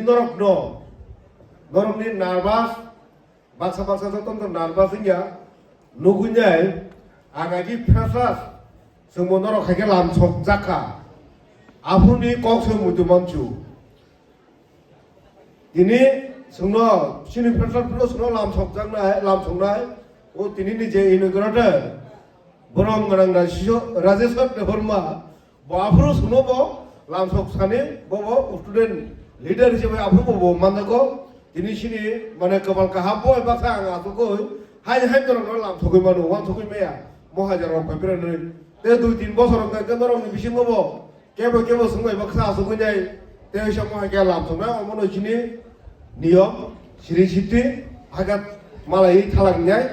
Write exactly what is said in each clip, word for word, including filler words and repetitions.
Norokno, norokni nervous, baksa baksa jotono nervous wngya, nugwi nai, ang agi freshers, chwngbo norok hai khe lamsok jakha. Aphuruni kok se muitu manchu. Tini chwngno, chini freshers phano chwngno lamsok jaknai, lamsoknai, o tinini je inaugurator, borom gwnang Rajesh-, Rajeshwar Debbarma, bo aphuru chwngno bo lamsok sani, bo bo student leader hisabe aphuru bo bo manjago. Tini chini mane kwbal kaham bo baksa ang asugoi, hai hai norokno lamsogwi mano, wansogwi maya, mo hajar rok pai phira nini. Te dui tin bosor rok khe norokni bisingo bo kebo kebo swngbai baksa asugwi nai. Te oisa mo hai khe lamsoknai, omono chini niyom, siri siti, hagat malai thalak nai,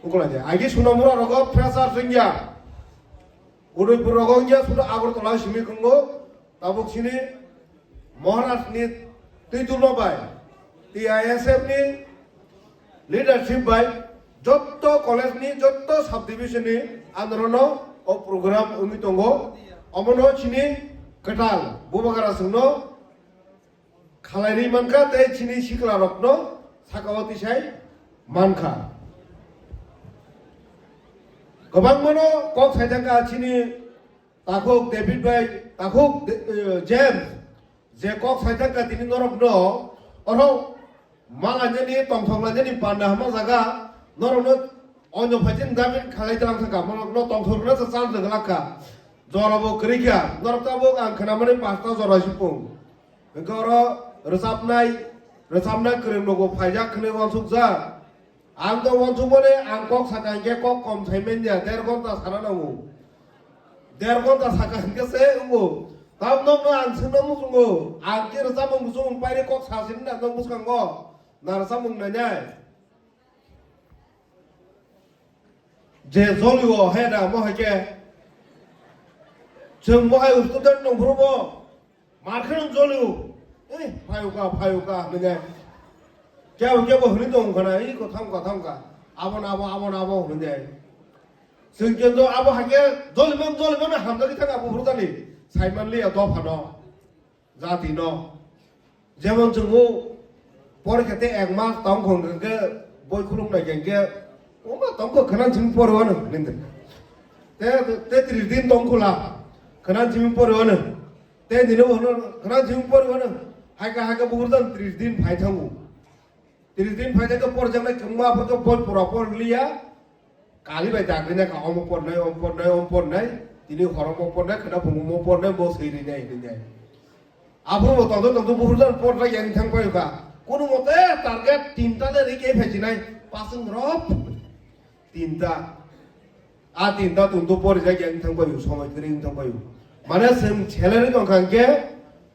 ukolai nai. Agi Sonamura rogo freshers wngya. Udaipur rogo wngya, sudu Agartala simi kungo, tabuk sini Maharaj ni twi dulma bai, T I S F ni leadership bai, jotto college ni, jotto subdivision ni androno o program wngwi tongo. Omono chini kwtal Bubagra chwngno khalai ri mankha tei chini sikla rokno saka o tisai mankha. Kwbangmano kok saithaka chini takhuk David bai, takhuk De-, eh, James, je kok saithaka tini norokno oro malainani tongthok lainani panda hama jaga norokno onyo phaichin damin khalai tlang thaka, norokno tongthok rwna sa chance rwglak kha. Jora bo kwrwi kha, norok tabuk ang khnamani pasta jora sipung. Hwnkhe oro rwchapnai, rwchapna kwrwng rokbo phaijak hwnwi uansukjak. Ang to uansukmani ang kok saka hinkhe kok kom sai manya, der ghonta sana nango. Der ghonta saka hinkhe se wngo. Tam nokno ang swngno muchungo, ang khe rwchapmung muchung pairi kok sasin na nang bwskango. Na rwchapmung nainai. Je jolio he da mo hai khe. Chwng bo hai student nong phuru bo. Mar khe nang jolio. Eh, phaio ka, phaio ka, hwnwi nai. Kebo, kebo hwnwi tong khana, "Ih, ko tham ka, tham ka. Abo na abo, abo na abo," hwnwi nai. Chwng kendo abo hai khe joli man, joli man hamjagwi thang abo phuru jani. Saiman liya dopha no. Jati no. Jemon chwng o porikha te ek mas tong khong khe boi khulum nai khe, "O ma tong kho khwnan chwng pori wano," hwnwi. Te, te tris din tong khula. Khwnan chwng pori wano. Te nini bo hwnwi khwnan chwng pori wano. Hai ka, hai ka bukur dan tris din phai thango. Tini din phai thangkhe porjaknai kwbangma aphuru khe boi pura por liya. Kali bai dagri nai kha, omo pornai, omo pornai, omo pornai. Tini hor omo pornai, khwna phung omo pornai, bo swi rinai, rinai. Aphuru bo tongthok tongthok buphuru jan porjak yang thang paio kha. Kunu mote target tinta le ri khe phai chinai, pasung rop. Tinta. A tinta tungto porijak yang thang paio, somoi kwrwi wng thang paio. Mane chwng salary tong kha hwnkhe,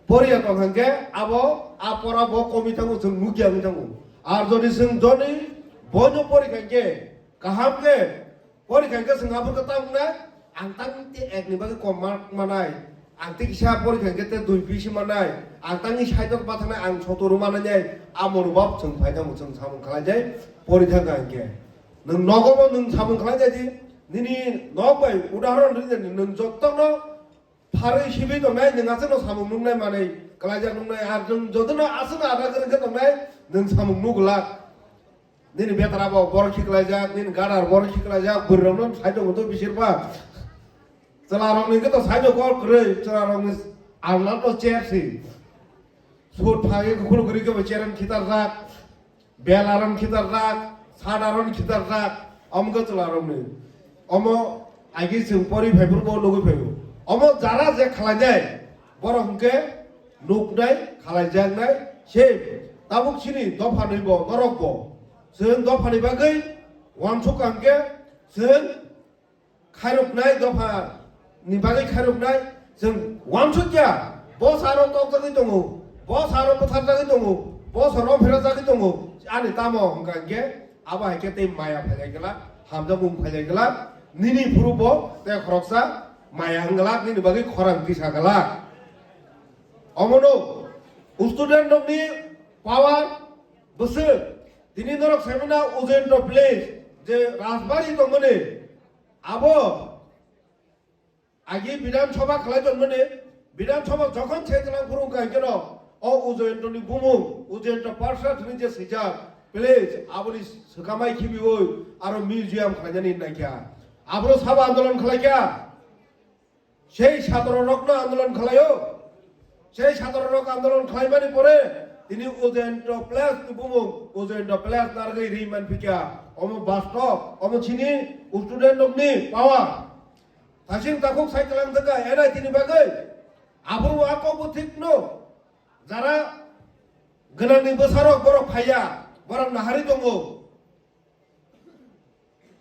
poriya tong kha hwnkhe, abo a pora bo komi thango, chwng nukya wng thango. Ar jodi chwng jodi boino pori kha hwnkhe, kaham khe pori kha hwnkhe chwng aphuru khe tamo wngnai, ang tang te ek ni bagwi kom mark manai, ang te kisa pori kha hwnkhe te dui pisi manai, ang tangni side o pathanai ang sotoro manai nai, amo rwbab chwng phai thango, chwng samung khlai jai, pori thang kha hwnkhe. Nwng nogo bo nwng samung khlai jai di, nini nok bai udahoron ri jani, nwng jottono pharwi sibwi tongnai, nwng aswkno samung nuknai manwi klaijak nuknai, ar nwng jotono aswkno ada kwrwng khe tongnai, nwng samung nuk glak. Nini betara bo borok khiklaijak, nini gadar borok khiklaijak, bwrwirokno sai tongo to bisirba. Chwlarokni khe to sai no kok kwrwi, chwlarokni alna to chair si. Sut phai khuluk kwrwi khe bo chair khitarjak. Bel aron khitarjak, sat aron khitarjak, omo khe chwla rokni. Omo agi chwng pori phai phuru bo nugwi phaio. Omo jara je khlainai, borok hwnkhe nuknai, khlaijaknai, se tabuk chini dopha nwi bo, norok bo. Chwng dophani bagwi uansuk kha hwnkhe chwng khairoknai dopha ni bagwi khairoknai chwng uansukya, bo saro tokjagwi tongo, bo saro bwtharjagwi tongo, bo saro pherajagwi tongo, ani tamo hwnkha hwnkhe abo hai khe tei maya phailai glak, hamjakmung phailai glak, nini phuru bo tei khoroksa maya wng glak, nini bagwi khorang tisa glak. Omono student rokni power bwswk, tini norok saimano Ujjayanta Place je Rajbari tongmani, abo agi Bidhan Sabha khlai tongmani, Bidhan Sabha jokhon se tlang phuru hwnkha hwnkhe no, O Ujayantoni bumung, Ujayanta Parshad hwnwi je swijak, please, aboni swkamai khibiwi aro museum khlainani naikha. Abro sabo andolon khlaikha. Sei satrorokno andolon khlaio. Sei satrorok andolon khlaimani pore tini Ujayanta Place ni bumung, Ujayanta Place narwgwi ri manphikha. Omo bastob, omo chini student rokni power. Thasing takhuk sai tlang thangkha, N I T ni bagwi. Aphuru a kokbo thikno. Jara gwnangni bwsarok borok phaiya, borok naharwi tongo.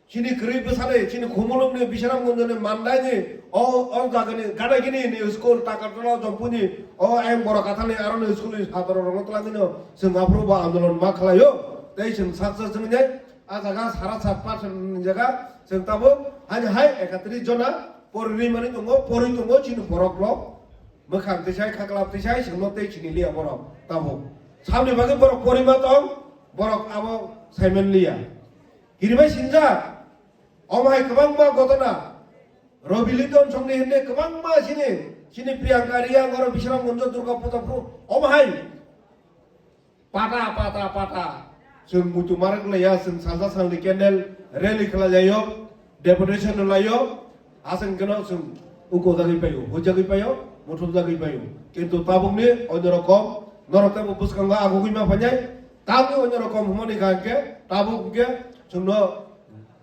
Chini kwrwi bwsarwi, chini Khumulwngni, Bisramganjni, Mandaini, o, o jagani, Gadaginini school, Takartola, Jompuni, o ayang borok kathani, aroni school ni satrorokno twlangwino chwng aphuru bo andolon ma khlaio. Tei chwng sak sak chwngjai, a jaga sara sat percent ni jaga chwng tabuk, hani hai ekatris jona, Porwi mani tongo, porwi tongo chini borok rok. Mwkhang tisai, khaklap tisai, chwngno tei chini liya borok. Tabuk. Saboni bagwi borok porwi ma tong, borok abo saiman liya. Kiribai sinjak. Omo hai kwbangma gotona. Robi Liton songni hinde kwbangma chini, chini Priyanka Riya, ngoro Bisramganjo Durga Puja phu. Omo hai. Pata, pata, pata. Chwng muitu marak laiya, chwng salsa salni candle rally khlailaio, deputation no laio, aswng keno chwng uko jagwi paio, hujagwi paio, muthum jagwi paio. Kintu tabukni onyo rokom, norok tebo bwskango agugwi ma phainai, tamni onyo rokom hwnmani kha hwnkhe, tabuk hwnkhe chwngno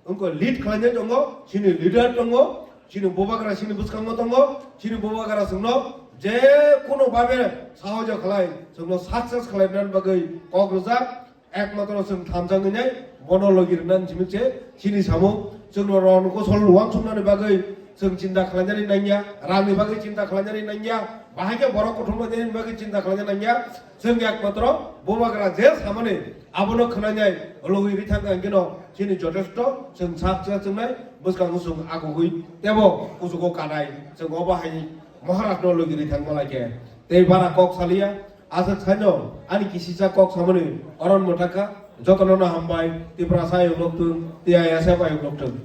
Wngkha lead khlainai tongo, chini leader tongo, chini bubagra chini bwskango tongo, chini bubagra chwngno je kono babe sahajo khlai, chwngno success khlainani bagwi kok rwjak, ekmatro chwng thamjak wngnai, bono logi rwnani simi se chini samung, chwngno ron kosol uansuknani bagwi chwng chinta khlainani nangya, rangni bagwi chinta khlainani nangya, bahai khe borok kuthumnani bagwi chinta khlainani nangya, chwng ekmatro bubagra je samani Abono khwnanai logwi rithang kha, hwnkhe no chini jotesto chwng sak cha chwngnai bwskango chwng agugwi tebo kuchugo kanai chwng obo hai Maharaj no logwi rithang malai khe tei bara kok saliya. Aswk saino ani kisisa kok samani oron mwthakha. Jotono no hambai, Tiprasa ayuk lokthung, T I S F ayuk lokthung.